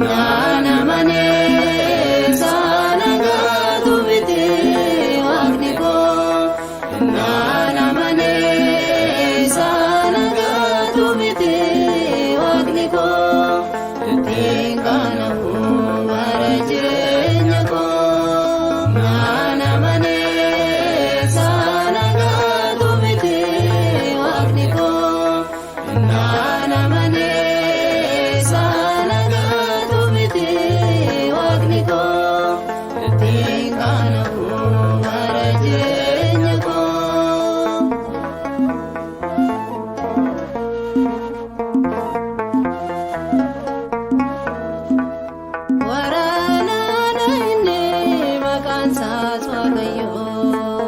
Nana malee sana gaatu miti waaqni koo. Nana malee sana gaatu miti waaqni koo. Ittiin kanaafuu bara jireenya koo. Nana malee sana gaatu miti waaqni koo. Nana malee sana gaatu miti waaqni koo. Ittiin kanaafuu bara jireenya koo. Waraanaan inni maqaan isaas Waaqayyoo.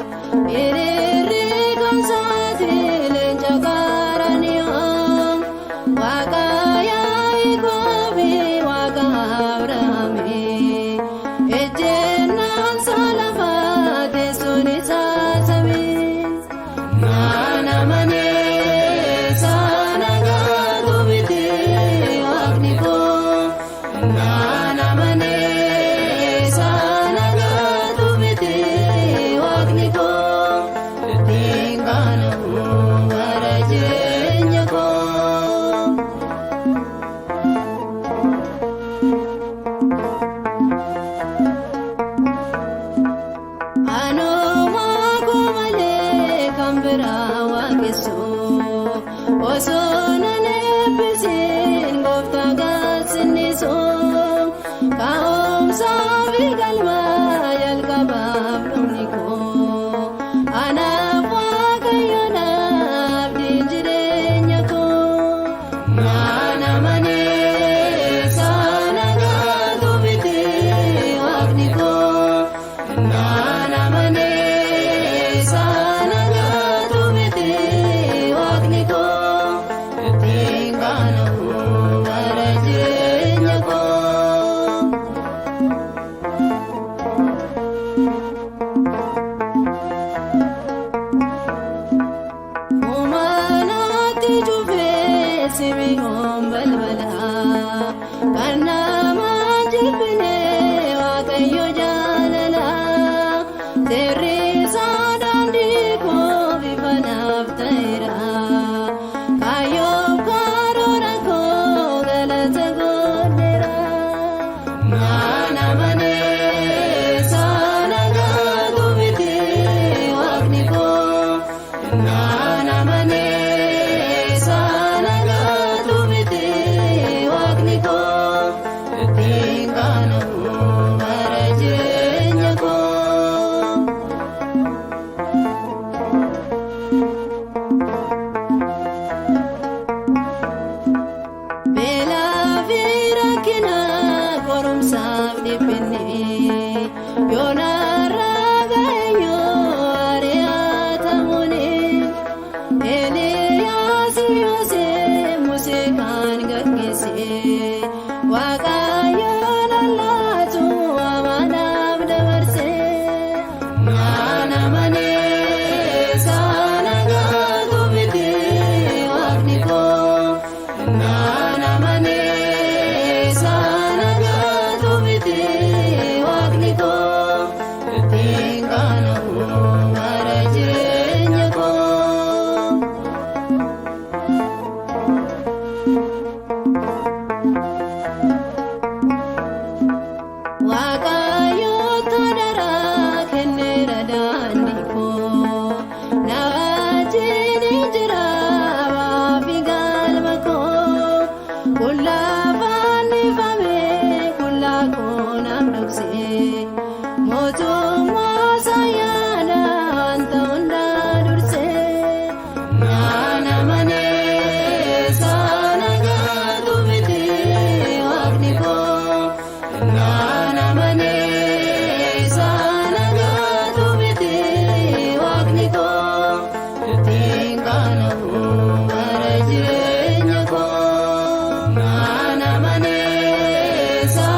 Hiriirri gamsaati leenca qaraniyoo. Waaqa Yaaqoobi, Waaqa Abrahaami. Ejjennaan isaa lafaa, teessoon isaa samii. Nana malee sana gaatu miti waaqni koo. Nana malee sana gaatu miti waaqni koo. Ittiin kanaafuu bara jireenya koo. Anuma koo malee kan biraa waaqessu, osoo nan eebbisiin gooftaa gaadsinnisu, ka'umsaa fi galmaa jalqabaaf dhumni koo anaaf Waaqayyo naaf jireenya koo. Nana malee sana gaatu miti waaqni koo. Nana malee sana gaatu miti waaqni koo. Keessa.